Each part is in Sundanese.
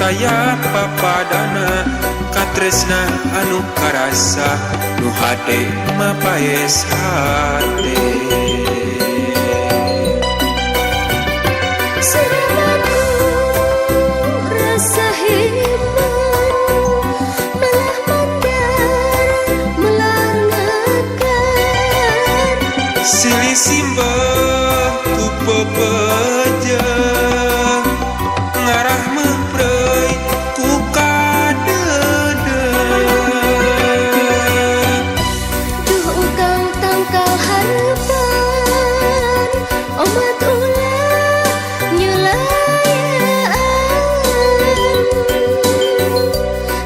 taya papadana katresna anu karasa nu hade mapaes hate. Silih simbah ku pepeje ngarah meupreuy ku kadeudeuh. Duh ukang tangkal harepan omat ulah nyulayaan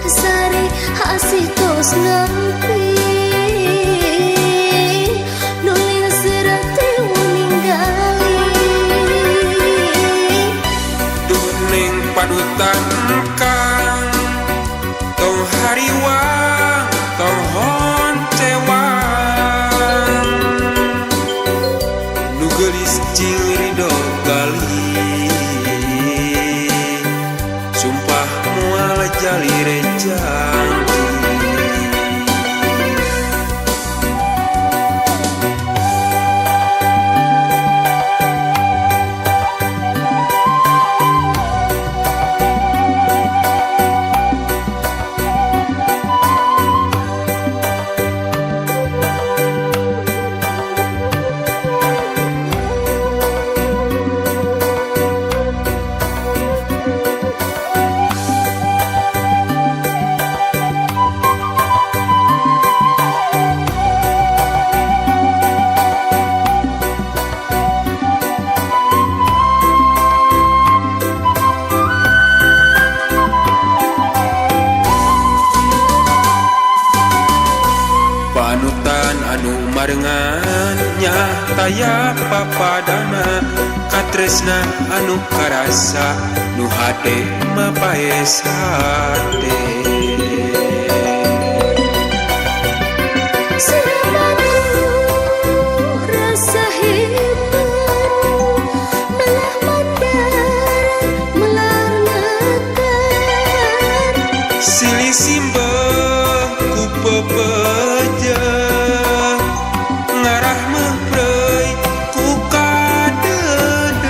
sari asih tos ngampi. Panutan kang tong hariwang tong honcewang nu geulis jeung ridho gali sumpah moal jalire janji. Panutan anu marengan taya papadana katresna anu karasa nu hade mapaes hate. Silih simbah ku pepeje ngarah meupreuy ku kadeudeuh.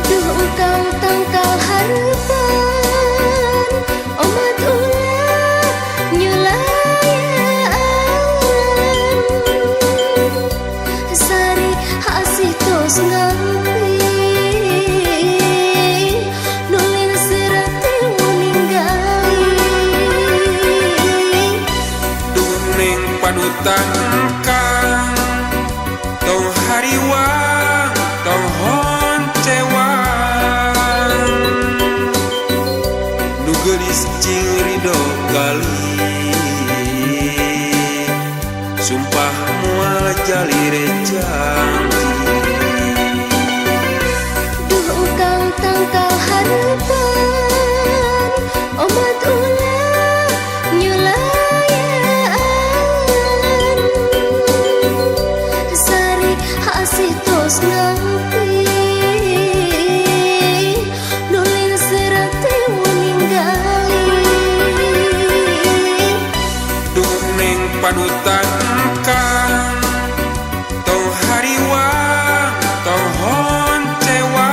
Duh ukang tangkal harepan omat ulah nyulayaan sari asih tos ngampi. Panutan kang tong hariwang tong honcewang nu geulis jeung ridho gali sumpah moal jalire janji. Duh ukang tangkal harepan omat ulah nyulayaan asih tos ngampi nulin serate ninggali. Duh neng panutan kang tong hariwang tong honcewang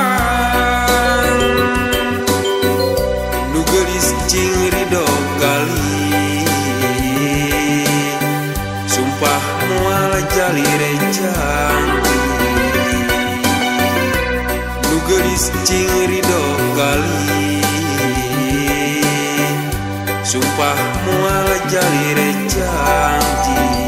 nu geulis jeung ridho gali sumpah moal jalire janji. Nu geulis jeung ridho gali sumpah moal jalire janji.